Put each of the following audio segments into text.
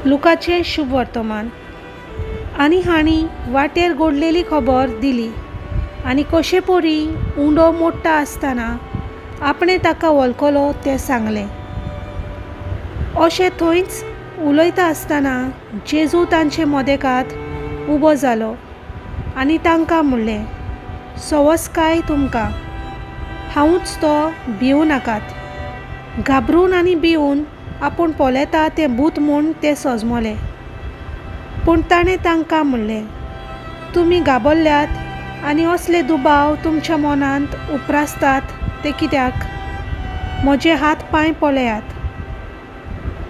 लुकाचें शुभवर्तमान. आनी हांणी वाटेर घडलेली खबर दिली आनी कशे परी उंडो मोडटा आसतना आपणें ताका वळखलो तें सांगलें. अशें थंयच उलयता आसतना जेजू तांचे मदेकात उबो जालो आनी तांकां म्हणलें, सवसकाय तुमकां. हांवूच तो, भिवूं नाकात. घाबरून आनी भिवून आपूण पळयता तें भूत म्हूण ते सजमले. पूण ताणें तांकां म्हणलें, तुमी घाबरल्यात आनी असले दुबाव तुमच्या मनांत उप्रासतात ते कित्याक? म्हजे हात पांय पळयात,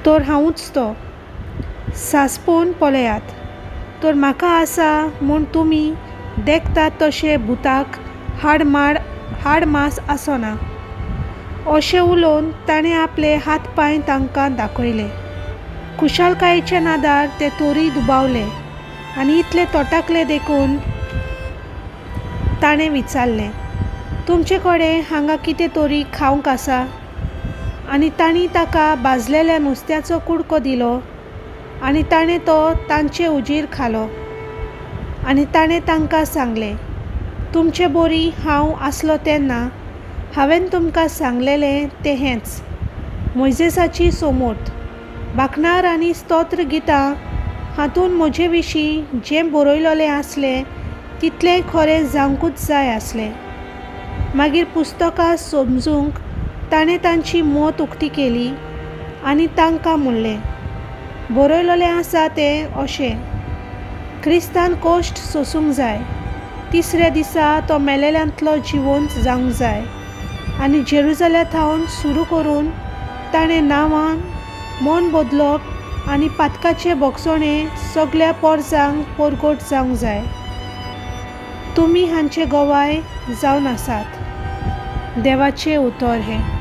तर हांवूच तो. सांसपून पळयात, तर म्हाका आसा म्हूण तुमी देखतात तशें भुताक हाड माड हाड मांस आसना. अशें उलोवन ताणें आपले हात पांय तांकां दाखयले. खुशालकायेच्या नादार ते तोरी दुबावले आनी इतले तोटाकले देखून ताणें विचारलें, तुमचे कडेन हांगा कितें तरी खावंक आसा? आनी तांणी ताका भाजलेल्या नुस्त्याचो कुडको दिलो आनी ताणें तो तांचे हुजीर खालो. आनी ताणें तांकां सांगलें, तुमचे बोरी हांव आसलो तेन्ना हांवें तुमकां सांगलेलें तें हेंच, मोयजेसाची सोमूर्त, बाकणार आनी स्तोत्र गितां हातूंत म्हजे विशीं जें बरयलोलें आसलें तितलें खरें जावंकूच जाय आसलें. मागीर पुस्तकां समजूंक ताणें तांची मत उक्ती केली आनी तांकां म्हणलें, बरयलोलें आसा तें अशें, क्रिस्तान कश्ट सोंसूंक जाय, तिसऱ्या दिसा तो मेलेल्यांतलो जिवंत जावंक जाय आनी जेरुजाल्या थावन सुरू करून ताणें नांवान मन बदलप आनी पातकाचे भोगसणे सगल्या पोरजांक परगट जावंक जाय. तुमी हांचे गवाय जावन आसात. देवाचें उतर हें.